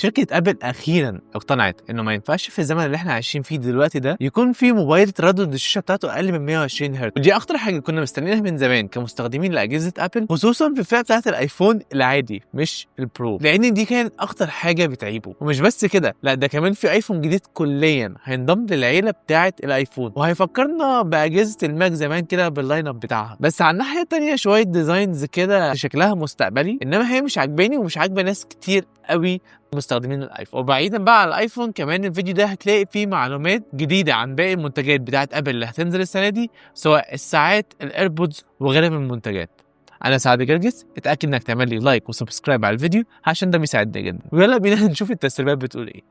شركة ابل اخيرا اقتنعت انه ما ينفعش في الزمن اللي احنا عايشين فيه دلوقتي ده يكون في موبايل تردد الشاشة بتاعته اقل من 120 هرتز، ودي اخطر حاجة كنا مستنيينها من زمان كمستخدمين لاجهزة ابل، خصوصا في الفئة بتاعت الايفون العادي مش ال Pro، لان دي كانت اخطر حاجة بتعيبه. ومش بس كده، لا ده كمان في ايفون جديد كليا هينضم للعيلة بتاعه الايفون، وهيفكرنا باجهزه الماك زمان كده بال line up بتاعها. بس على الناحية الثانية شوية designs كده شكلها مستقبلي، انما هي مش عاجباني ومش عاجبه ناس كتير قوي مستخدمين الايفون. وبعيدا بقى على الايفون، كمان الفيديو ده هتلاقي فيه معلومات جديدة عن باقي المنتجات بتاعت ابل اللي هتنزل السنة دي، سواء الساعات، ال AirPods وغيرها من المنتجات. انا سعد جرجس، اتاكد انك تعمل لي like و subscribe على الفيديو عشان ده بيساعدني جدا. ويلا بينا نشوف التسريبات بتقول ايه.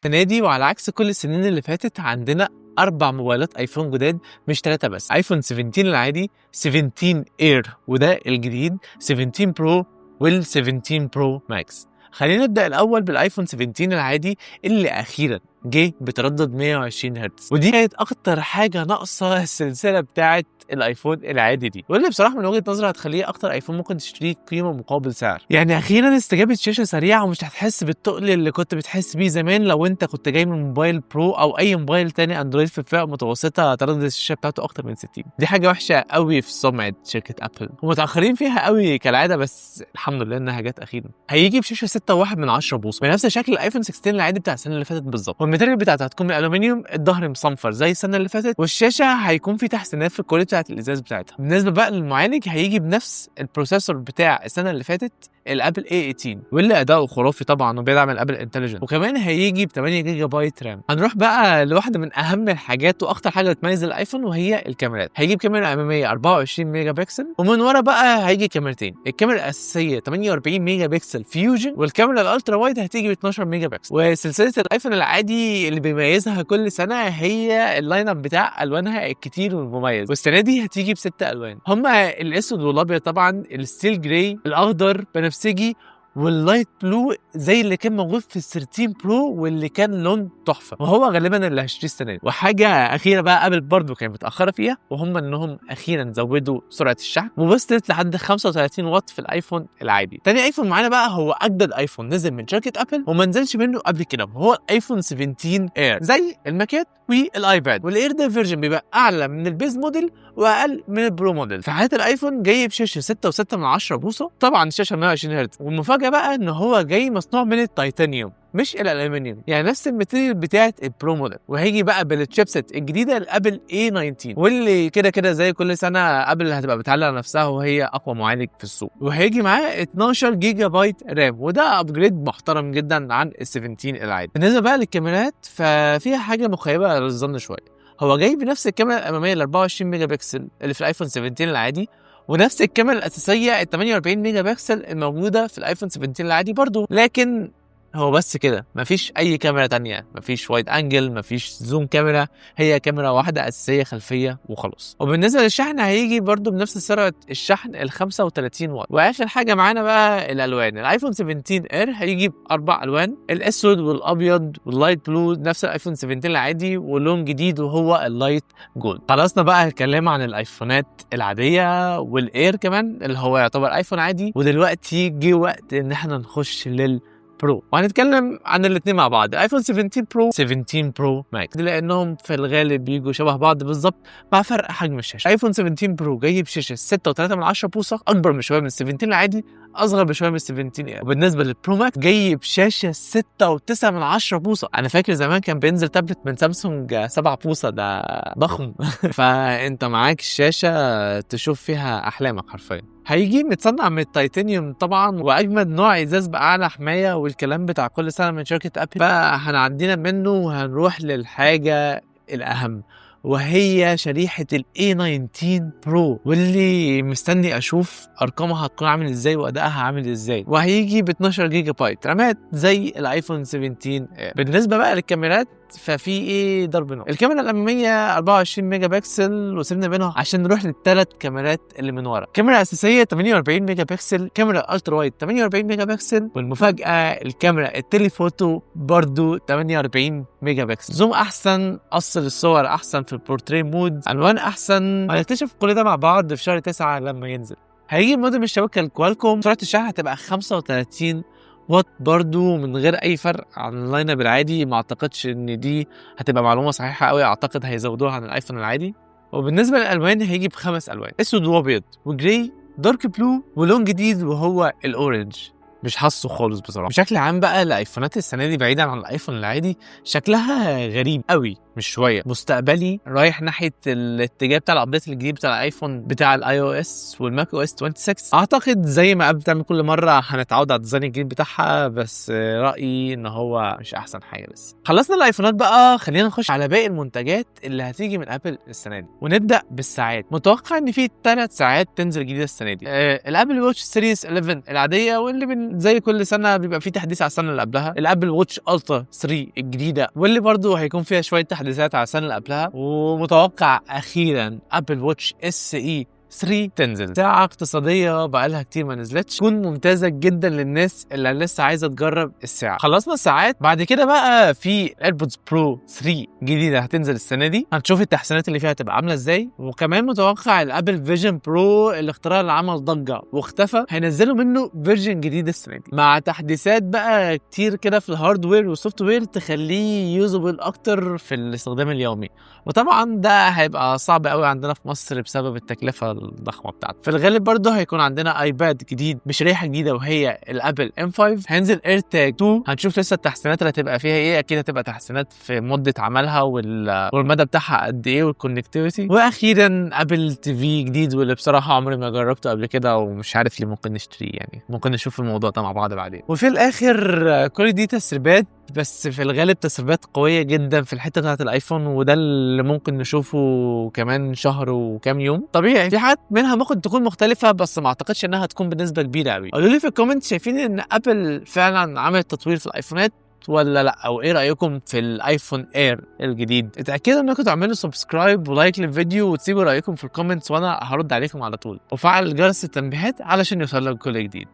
السنة دي وعلى عكس كل السنين اللي فاتت عندنا 4 موبايلات ايفون جداد مش 3 بس. ايفون 17 العادي، 17 Air وده الجديد، 17 Pro وال 17 Pro Max. خلينا نبدا الاول بالايفون 17 العادي اللي اخيرا جه بتردد 120 هرتز، ودي كانت اكتر حاجة ناقصه السلسلة بتاعه الايفون العادي دي، واللي بصراحة من وجهه نظري هتخليه اكتر ايفون ممكن تشتريه قيمة مقابل سعر. يعني اخيرا استجابة شاشة سريعة ومش هتحس بالتقل اللي كنت بتحس بيه زمان لو انت كنت جاي من موبايل Pro او اي موبايل تاني اندرويد في فئة متوسطه تردد الشاشة بتاعته اكتر من 60. دي حاجة وحشة قوي في سمعه شركة ابل ومتاخرين فيها قوي كالعادة، بس الحمد لله انها جت اخيرا. هيجي بشاشة 6.1 بوصه بنفس شكل الايفون 16 العادي بتاع السنة اللي فاتت بالظبط، وال material بتاعته هتكون من الالومنيوم، الظهر مصنفر زي السنة اللي فاتت، والشاشه هيكون في تحسينات في ال quality بتاعت الازاز بتاعتها. بالنسبة بقى للمعالج هيجي بنفس ال processor بتاع السنة اللي فاتت الابل A18، واللي اداؤه خرافي طبعا وبيدعم ال Apple Intelligence، وكمان هيجي ب 8 جيجا بايت RAM. هنروح بقى لواحدة من اهم الحاجات واخطر حاجة بتميز الايفون وهي الكاميرات. هيجي بكاميرا امامية 24 ميجا بكسل، ومن ورا بقى هيجي كاميرتين، الكاميرا الاساسية 48 ميجا بكسل fusion، والكاميرا ال ultra wide هتيجي ب 12 ميجا بكسل. وسلسلة الايفون العادي اللي بيميزها كل سنة هي ال line up بتاع الوانها الكتير والمميز، والسنة دي هتيجي ب6 الوان، هما الاسود والابيض طبعا، ال steel gray، الاخضر، بنفسجي، وال light blue زي اللي كان موجود في ال 13 Pro واللي كان لون تحفة، وهو غالبا اللي هشتريه السنة دي. وحاجه اخيرة بقى ابل برضو كانت متاخرة فيها، وهم انهم اخيرا زودوا سرعة الشحن ووصلت لحد 35 واط في الايفون العادي. تاني ايفون معانا بقى هو اجدد ايفون نزل من شركة ابل وما نزلش منه قبل كده، وهو الايفون 17 Air زي الماكات والايباد. وال Air ده version بيبقى اعلى من ال base model واقل من ال Pro model. في حالة الايفون جاي بشاشة 6.6 بوصه، طبعا الشاشة 120 هرتز، والمفاجاه بقى ان هو جاي مصنوع من التيتانيوم مش الالومنيوم، يعني نفس ال material بتاعت ال Pro model. وهيجي بقى بال chipset الجديدة الابل A19، واللي كده كده زي كل سنة ابل هتبقى بتعلق نفسها وهي اقوى معالج في السوق. وهيجي معاه 12 جيجا بايت RAM، وده upgrade محترم جدا عن ال 17 العادي. بالنسبة بقى للكاميرات ففيها حاجة مخيبه للظن شوية، هو جاي بنفس الكاميرا الامامية ال 24 ميجا بكسل اللي في الايفون 17 العادي، ونفس الكاميرا الاساسية ال 48 ميجا بكسل الموجودة في الايفون 17 العادي برضو، لكن هو بس كده، مفيش اي كاميرا تانية، مفيش wide angle، مفيش zoom camera، هي كاميرا واحدة اساسية خلفية وخلاص. وبالنسبة للشحن هيجي برضو بنفس سرعة الشحن ال 35 واط. واخر حاجة معانا بقى الالوان، الايفون 17 Air هيجي ب4 الوان، الاسود والابيض وال light blue نفس الايفون 17 العادي، ولون جديد وهو ال light gold. خلصنا بقى الكلام عن الايفونات العادية وال Air كمان اللي هو يعتبر ايفون عادي، ودلوقتي جه وقت ان احنا نخش لل Pro، وهنتكلم عن الاثنين مع بعض، ايفون 17 Pro، 17 Pro Max، لانهم في الغالب بيجوا شبه بعض بالظبط مع فرق حجم الشاشة. ايفون 17 Pro جاي بشاشة 6.3 بوصه، اكبر بشوية من 17 العادي، اصغر بشوية من 17 Air. وبالنسبة لل Pro Max جاي بشاشة 6.9 بوصه. انا فاكر زمان كان بينزل تابلت من سامسونج 7 بوصه، ده ضخم. فانت معاك شاشة تشوف فيها احلامك حرفيا. هيجي متصنع من التيتانيوم طبعا، واجمد نوع ازاز باعلى حماية والكلام بتاع كل سنة من شركة ابل. فهنعدينا منه وهنروح للحاجة الاهم، وهي شريحة ال A19 Pro، واللي مستني اشوف ارقامها هتكون عامل ازاي وادائها عامل ازاي. وهيجي ب 12 جيجا بايت رامات زي الايفون 17 Air. بالنسبة بقى للكاميرات ففي ايه ضرب نار. الكاميرا الامامية 24 ميجا بكسل، وسيبنا منها عشان نروح للثلاث كاميرات اللي من ورا. كاميرا اساسية 48 ميجا بكسل، كاميرا ultra wide 48 ميجا بكسل، والمفاجاه الكاميرا ال telephoto برضو 48 ميجا بكسل. zoom احسن، قص للصور احسن في ال portrait mode، الوان احسن. هنكتشف كل ده مع بعض في شهر 9 لما ينزل. هيجي مودم الشبكة ال Qualcomm، سرعة الشحن هتبقى 35 واط برضو من غير اي فرق عن ال line up العادي. ما اعتقدش ان دي هتبقى معلومة صحيحه قوي، اعتقد هيزودوها عن الايفون العادي. وبالنسبة للالوان هيجي بخمس الوان، اسود وابيض و gray، dark blue، ولون جديد وهو ال orange. مش حاسه خالص بصراحة. بشكل عام بقى الايفونات السنة دي بعيدا عن الايفون العادي شكلها غريب قوي، مش شوية مستقبلي، رايح ناحية الاتجاه بتاع ال update الجديد بتاع الايفون بتاع ال iOS وال macOS 26. اعتقد زي ما ابل بتعمل كل مرة هنتعود على ال design الجديد بتاعها، بس رايي ان هو مش احسن حاجة. بس خلصنا الايفونات بقى، خلينا نخش على باقي المنتجات اللي هتيجي من ابل السنة دي، ونبدا بالساعات. متوقع ان في 3 ساعات تنزل جديدة السنة دي، ال Apple Watch Series 11 العادية واللي من زي كل سنة بيبقى في تحديث على السنة اللي قبلها، ال Apple Watch Ultra 3 الجديدة واللي برضو هيكون فيها شوية تحديثات على السنة اللي قبلها، ومتوقع اخيرا Apple Watch SE 3 تنزل، ساعة اقتصادية بقالها كتير ما نزلتش، تكون ممتازة جدا للناس اللي لسه عايزة تجرب الساعة. خلصنا الساعات، بعد كده بقى في AirPods Pro 3 جديدة هتنزل السنة دي، هنشوف التحسينات اللي فيها هتبقى عاملة ازاي. وكمان متوقع ال Apple Vision Pro، الاختراع اللي عمل ضجة واختفى، هينزلوا منه version جديد السنة دي مع تحديثات بقى كتير كده في ال hardware وال software تخليه usable اكتر في الاستخدام اليومي. وطبعا ده هيبقى صعب قوي عندنا في مصر بسبب التكلفة الضخمة بتاعته. في الغالب برضه هيكون عندنا iPad جديد بشريحه جديدة وهي ال Apple M5، هينزل AirTag 2، هنشوف لسه التحسينات اللي هتبقى فيها ايه، اكيد هتبقى تحسينات في مده عملها والمدى بتاعها قد ايه وال connectivity. واخيرا Apple TV جديد، واللي بصراحة عمري ما جربته قبل كده ومش عارف ليه ممكن نشتريه، يعني ممكن نشوف الموضوع ده مع بعض بعدين. وفي الاخر كل دي تسريبات، بس في الغالب تسريبات قوية جدا في الحتة بتاعه الايفون، وده اللي ممكن نشوفه كمان شهر وكام يوم. طبيعي في حاجات منها ممكن تكون مختلفه، بس ما اعتقدش انها هتكون بنسبة كبيرة قوي. قولوا لي في ال comment، شايفين ان ابل فعلا عملت تطوير في الايفونات ولا لا؟ او ايه رايكم في ال iPhone Air الجديد؟ اتاكدوا انكم تعملوا subscribe و like للفيديو وتسيبوا رايكم في ال comments وانا هرد عليكم على طول، وفعل جرس التنبيهات علشان يوصلك كل جديد.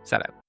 سلام.